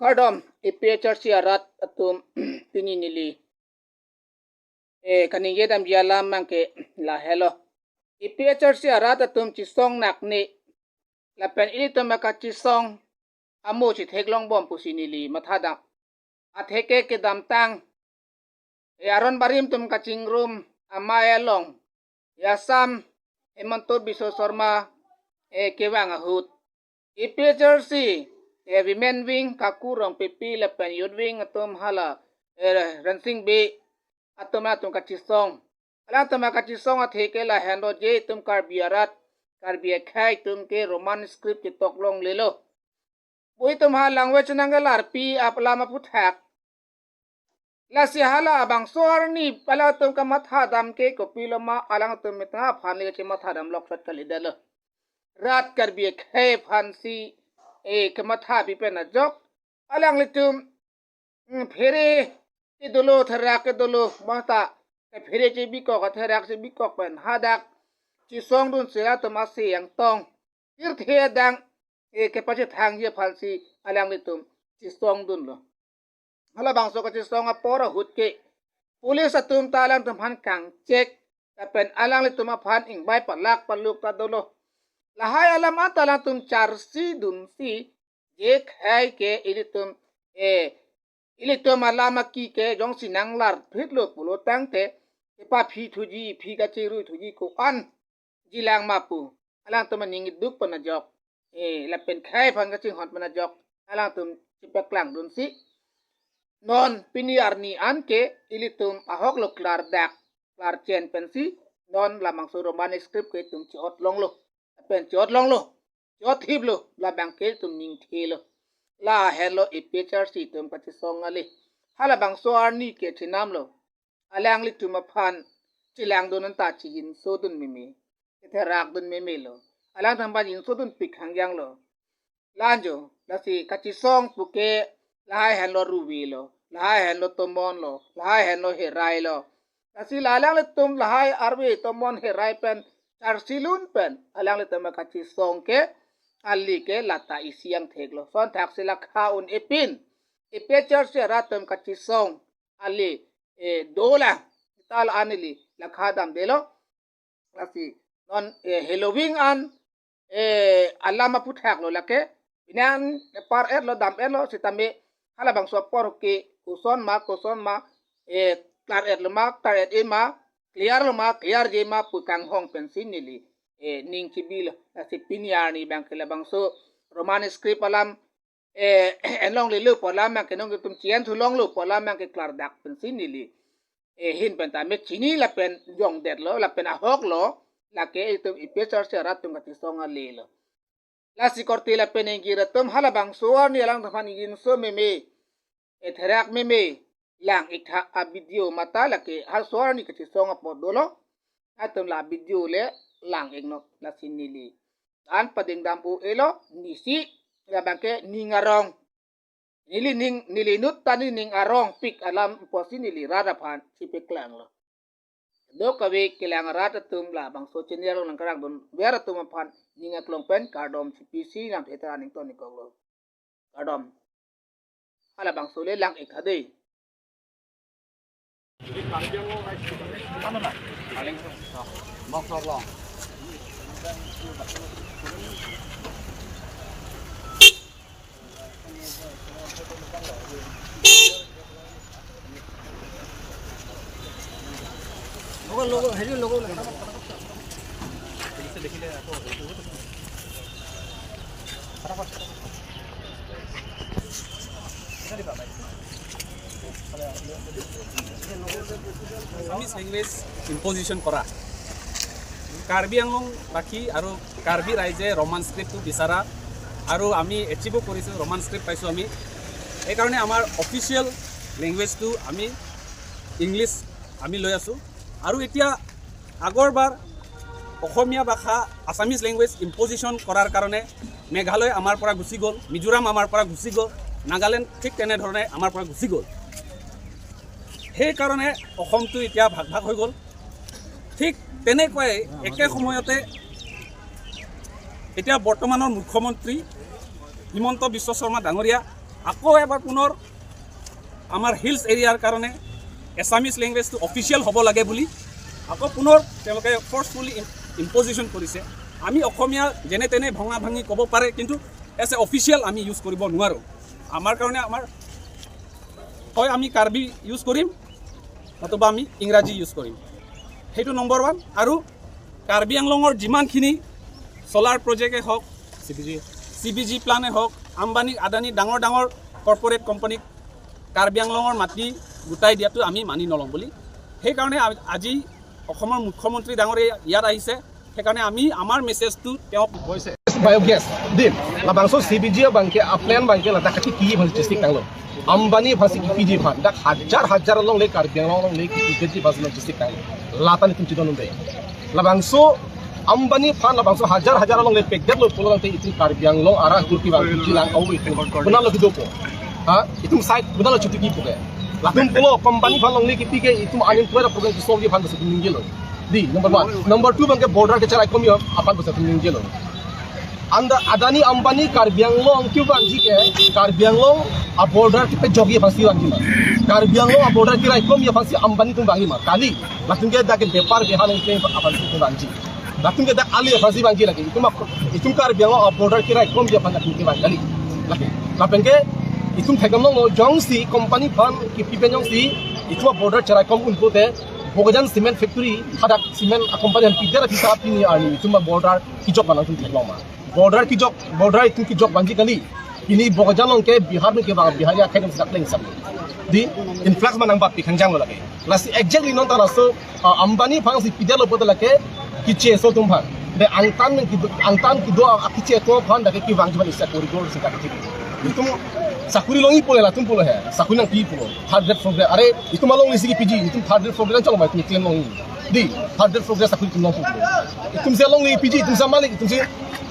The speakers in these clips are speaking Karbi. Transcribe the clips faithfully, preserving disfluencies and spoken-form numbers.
Kardom, A P H R C arat atum, pini neli, eh, kaningje damji alam abangke lahelo. A P H R C arat atum chesong nakne, lapen ilitum akachesong amo chetheklongbom pusi neli mathadam. Atheke kedamtang, eh, aron barim atum kachingrum amei along, eh, Assam Himanta Biswa Sarma, eh, kevang ahut, A P H R C, eh, women wing Kaku Rongpipi lapen youth wing atum hala, eh, Rensing Bey atum atum kachesong. Alangtum akachesong atheke lahenlo, je itum Karbi arat, Karbi akhei atum ke Roman script chetok longlelo. Pu itum ha language nangkelarpi alam aphuthak. Lasi halabangso arni alangtum kamathadam ke kopiloma, alangtum methang aphan le chemathadam loksot kalidetlo. Rat Karbi akhei aphansi, eh, kemathapi pen ajok. Alanglitum, mm, phere kedolo, therak kedolo, mata, eh, phere chebikok, therak chebikok pen hadak chesongdunsi latum ase angtong tirthe adang, eh, kepachethangji aphansi alanglitum chesongdunlo. Halabangso kachesong apor ahut ke police atum ta alangtum aphan kangchek, lapen alanglitum aphan ingbai palak paluk ta dolo. Lahai alam anta alangtum charsidunsi, je khei ke ilitum, eh, ilitum alam aki ke jongsi nanglarphitlo pulo tangte, kepaphi thuji, phi kacherui thuji ko-an jilang ma pu alangtum aning iduk pen ajok, eh, lapen khei aphan kachinghon pen ajok alangtum chepaklangdunsi, non pini arni anke ilitum ahoklo klardak klarchen pensi non labangso Roman script ke itum che-ot longlo, lapen che-ot longlo, che-ot thiplo, labangke itum ningthelo. Lahenlo A P H R C atum kachesong ale. Halabangso arni ke chenamlo. Alanglitum aphan chelangdun anta chejinso dun meme, chetherak dun meme lo. Alangtum aphan jinso dunpik hangjanglo. Lanjo, lasi kachesong puke lahai henlo Ruvi lo, lahai henlo Tomon lo, lahai henlo Herai lo. Lasi la alanglitum lahai arve Tomon Herai pen charsilun pen alanglitum akachesong ke, ale ke lata isi angthek lo. Sonthaksi lakha un-e pin A P H R C arat atum kachesong ale, eh, dolang. Tal anili lakha damdelo. Lasi non, eh, Halloween an, eh, alam aphuthak lo lake. Pinan par-etlo, dam-etlo, sitame halabangso apor ke koson ma, koson ma, eh, klar-etlo ma, klar-et-e ma, clear lo ma, clear-je ma pu kanghong pensi neli, eh, ning chebilo. Lasi pini arni abangke labangso Roman script alam, eh, enlonglelo pu alam abangke nangtum che-enthu longlo pu alam abangke klardak pensi neli, eh, ahin pen tame chini lapen jongdetlo, lapen ahoklo, lake itum A P H R C arat atum kachesong ale lo. Lasi korte lapen ingjir atum, halabangso arni alangtum aphan ingjinso meme, eh, therak meme, lang-ik tha a-video mata, lake halso arni kachesong apor dolo. Atum la video le lang-iknon, lasi neli an padingdam un-elo, nisi labangke ning arong. Neli ning, neli inut ta nening arongpik alam pusi neli rat aphan chepaklanglo. Kadokave kelang arat atum, labangso channel nangkerangdunver atum aphan ning aklong pen kardom chepisi nang thetan nington-ik koklo. Kardom. Halabangso le lang-ik tha dei. Assamese language ইম্পজিশ্যন কৰা, কাৰ্বি আংলংবাসী আৰু কাৰ্বি ৰাইজে ৰোমান স্ক্ৰিপ্টটো বিচৰা আৰু আমি এচিভো কৰিছোঁ, ৰোমান স্ক্ৰিপ্ট পাইছোঁ আমি। সেইকাৰণে আমাৰ অফিচিয়েল লেংগুৱেজটো আমি ইংলিছ আমি লৈ আছোঁ। আৰু এতিয়া আগৰবাৰ অসমীয়া ভাষা, আছামিজ লেংগুৱেজ ইম্পজিশ্যন কৰাৰ কাৰণে মেঘালয় আমাৰ পৰা গুচি গ'ল, মিজোৰাম আমাৰ পৰা গুচি গ'ল, নাগালেণ্ড ঠিক তেনেধৰণে আমাৰ পৰা গুচি গ'ল। সেইকাৰণে অসমটো এতিয়া ভাগ ভাগ হৈ গ'ল। ঠিক তেনেকুৱাই একে সময়তে এতিয়া বৰ্তমানৰ মুখ্যমন্ত্ৰী হিমন্ত বিশ্ব শৰ্মা ডাঙৰীয়া আকৌ এবাৰ পুনৰ আমাৰ হিলছ এৰিয়াৰ কাৰণে এছামিজ লেংগুৱেজটো অফিচিয়েল হ'ব লাগে বুলি আকৌ পুনৰ তেওঁলোকে ফৰ্চফুলি ইম্পজিশ্যন কৰিছে। আমি অসমীয়া যেনে তেনে ভঙা ভাঙি ক'ব পাৰে, কিন্তু এজ এ অফিচিয়েল আমি ইউজ কৰিব নোৱাৰোঁ। আমাৰ কাৰণে আমাৰ হয় আমি কাৰ্বি ইউজ কৰিম, নতুবা আমি ইংৰাজী ইউজ কৰিম। সেইটো নম্বৰ ওৱান। আৰু কাৰ্বি আংলঙৰ যিমানখিনি চলাৰ প্ৰজেক্টে হওক, চি বি জি চি বি জি প্লানে হওক, আম্বানী আদানী ডাঙৰ ডাঙৰ কৰ্পৰেট কোম্পানীক কাৰ্বি আংলঙৰ মাটি গোটাই দিয়াটো আমি মানি নল'ম বুলি। সেইকাৰণে আ- আজি অসমৰ মুখ্যমন্ত্ৰী ডাঙৰীয়া ইয়াত আহিছে। সেইকাৰণে আমি আমাৰ মেছেজটো তেওঁক Biogas din labangso C B G abangke a plan abangke ladak kaki ki aphan logistic tanglo. Ambani aphansi kipiji aphan dak hajar hajar alongle Karbi Anglong alongle kipiji aphansi logistic tanglo. Lata netum chidon unde. Labangso Ambani aphan labangso hajar hajar alongle pekdet lo pulo tangte itum Karbi Anglong arat kurti bang ji lang au itum. Puna lo kidopo. Ha? Itum side puna lo chuti kipo ke. Latum pulo company aphan longle kipi ke itum unemployed problem kisolve aphan besi ningjelo. Di number one. Number two abangke border kecherai komi aphan besi ningjelo. Anda Adani Ambani Karbi Anglong kevangji ke Karbi Anglong a border kipejokji aphansi vangji ma. Karbi Anglong a border kerai komi aphansi Ambani atum vangji ma. Kali latum ke dak ke bepar behan ke aphansi itum vangji. Latum ke dak ali aphansi vangji lagi. Itum ap- itum Karbi Anglong a border kerai komji aphan latum kevang kali. Lagi. Lapen ke itum thekdam longlo jongsi company aphan kipi pen jongsi itum a border cherai kom un pute Bokajan Cement Factory hadak cement a company aphan pidet aphi sa pini arni itum a border kijok mana itum theklong ma. Border kijok, border itum kijok vangji kali. Pini Bokajan along ke Bihar along kevang Bihari akhai dong sedak lengsam. Di influx ma nangbat pi khangjang lo lagi. Lasi exactly non ta laso uh, Ambani aphansi pidet lo pute lake kiche aso atum aphan. De angtan nang kido angtan kido a kiche atum aphan dak ke kevangji aphan isi a corridor si dak ke. Itum sakuri longji pule latum pulo he. Sakuri nangpi pulo. Third grade, fourth grade. Are itum alongle si kipiji. Itum third grade, fourth grade nangchong ma itum claim longji. Di third grade, fourth grade sakuri itum long pulo. Itum si alongle piji, itum si malik, itum si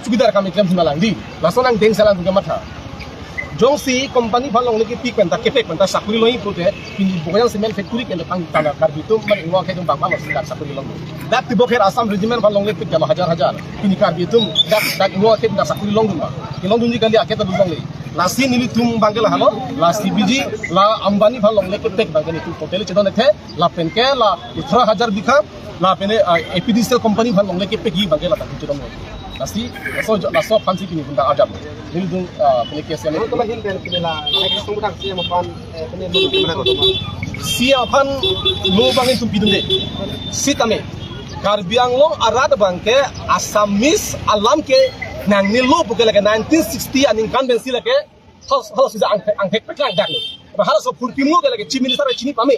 chowkidar kam claim si malang di. Laso nangdeng si alanglitum kematha. Jongsi company aphan longle kepik pen ta kepek pen ta sakuri longji pute pini Bokajan Cement Factory pen ta tang tana Karbi atum mane ingwa akhai atum bang aphan si dak sakuri longji. Dak tibok her Assam Regiment aphan longle pik jama hajar hajar. Pini Karbi atum dak dak ingwa akhai dak sakuri longdun ma. Kelongdunji kali akhai ta dun longle. Lasi nelitum abangke lahelo, la C B G, la Ambani aphan longle kepek abangke nelitum totally chedon ethe, lapen ke la athra hajar bigha, lapen ke uh, A P D C L company aphan longle kepekji abangke ladak chedon lo. Lasi laso jo- laso aphansi pini bunda ajam. Nelitum uh, pini case Ano kali. Teman hin pen kini la, naik sung budak si mapan, eh, kini lu kini lu. Si aphan lo abang itum pidunde. Sitame Karbi Anglong arat abangke Assamese alam ke nangne lo puke lake nineteen sixty aningkan pensi lake hal hal sisa angthek angthek peklang dak lo. Hal so phurkim lo ke lake Chief Minister chini pame.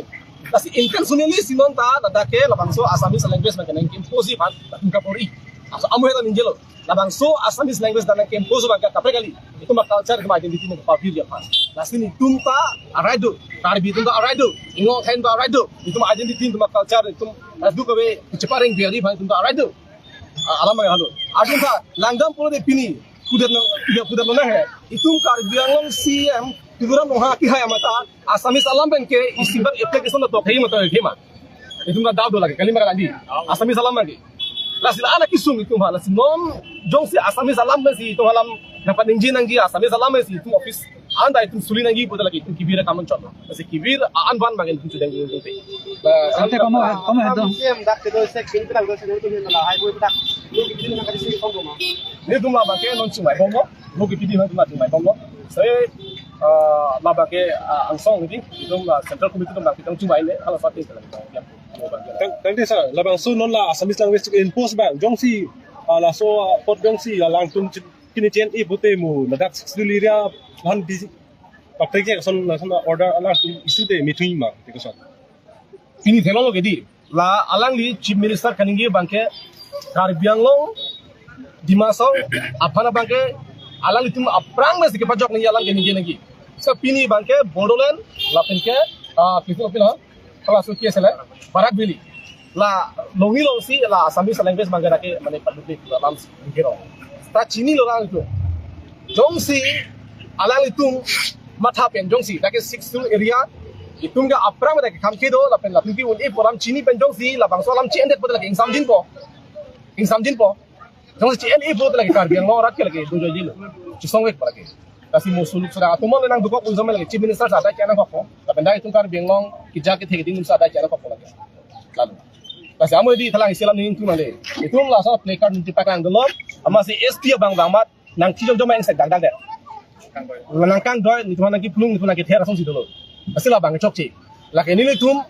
Lasi intentionally si non ta ladak ke labangso Assamese language abangke nang impose aphan latum kapori. Aso amu heta ningjelo. Labangso Assamese language dak nang impose abangke kaprek kali. Itum a culture, itum identity nang kapavir aphan. Lasi nelitum ta arai do, Karbi atum ta arai do, Ingong akhai ta arai do. Itum identity, itum a culture, itum adu kave chepareng biari aphan itum ta arai do. Ah, alam abang halo. Adun ta langdam pulo de pini. Kudat no, kudat kudat no na he. Itum Karbi Anglong C M Tuliram Ronghang kehai amata Assamese alam pen ke isi bak application na tok hei mata hei ma. Itum na dau do lagi kali ma kali. Assamese alam lagi. Lasi la anak kisung itum ha lasi non jongsi Assamese alam pensi itum alam dapat ningje nangji Assamese alam pensi itum office anta itum suli nangji pute lake itum kibir kaman chot. Lasi kibir an van magen itum chudeng itum te. Ante komo komo hedon. C M dak kedo se kin dak do se do tu la hai boi dak. Ni tum la bangke non chingmai bomlo. Lo ke pidi na tum la chingmai bomlo. Sai ah, la bangke ah, angsong ni itum la central committee itum bangke itum chingmai le hala sati la. Tang tang desa labangso non la Assamese language impose abang jongsi ah, laso ah, pot jongsi alangtum chin- kini chen e bote mu ladak sixth schedule area han bisi patek je son lason order alangtum issue te mithui ma te koson. Pini theklong lo ke di la alangli Chief Minister kaningje abangke Karbi Anglong Dima Hasao aphan abangke alanglitum aphrang mesi kepajok nangji alam ke ningje nangji. So pini abangke Bodoland lapen ke ah, kitu apin ha? Hala so kiya sela Barak Valley. La longi longsi la Assamese language abangke dak ke mane public alam si kero. Ta chini lo lang itu. Jongsi alanglitum matha pen jongsi dak ke sixth schedule area itum ke aphrang dak ke kam kedo lapen latum ke un-e pu alam chini pen jongsi labangso alam chi-endet pute lake ingsamjinpo. Ingsamjinpo. Jongsi chi-en-e pute lake Karbi Anglong arat ke lake dojoijilo. Chisongvek pute lake. Lasi mo suluk sera atum le nangdukok un-e lake Chief Minister sa adai ke nangkokpo. Lapen dak itum Karbi Anglong keja kethe keding sa adai ke nangkokpo lake. Lalu. Lasi amo di thalang isi alam nelitum nangle. Itum laso placard nelitum paklang dolo. Amatsi S P abang bang amat nangchijok joma ingsek dakdak det. Nangkangdoi, nelitum nangkeplung, nelitum nangkether asonsi dolo. Lasi labang chokche. Lake nelitum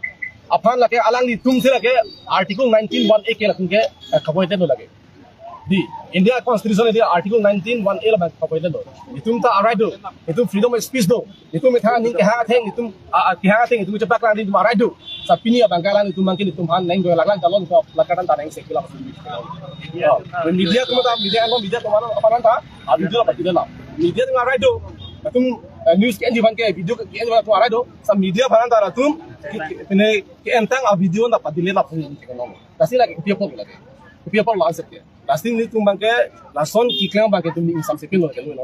aphan lake alanglitum si lake Article nineteen one A ke latum ke, eh, kapoite dolo lake. Di India Constitution di Article nineteen one A labang kapoite dolo. Itum ta a-right do. Itum freedom of speech do. Itum ithang ning kehang atheng, itum, ah, ah, kehang atheng itum chepaklang di itum a-right do. Sa pini abang ke alanglitum abang ke nelitum aphan nangdoi laklang kalon ko lakaran ta nang sekila. Ya, media atum ta, media atum, media atum aphan ta, ah, video la pati dolo. Media atum a-right do. Itum, eh, news ke-enji abang ke, video ke-enji abang ke a-right do. Sa media aphan ta latum ke, ke, pine ke-entang a-video ta pati le latum ke nong. Lasi lake kopi apot lake. Kopi apot la answer ke. Lasi nelitum abang ke lason keklem abang ke itum ning ingsamse pin lo ke lo.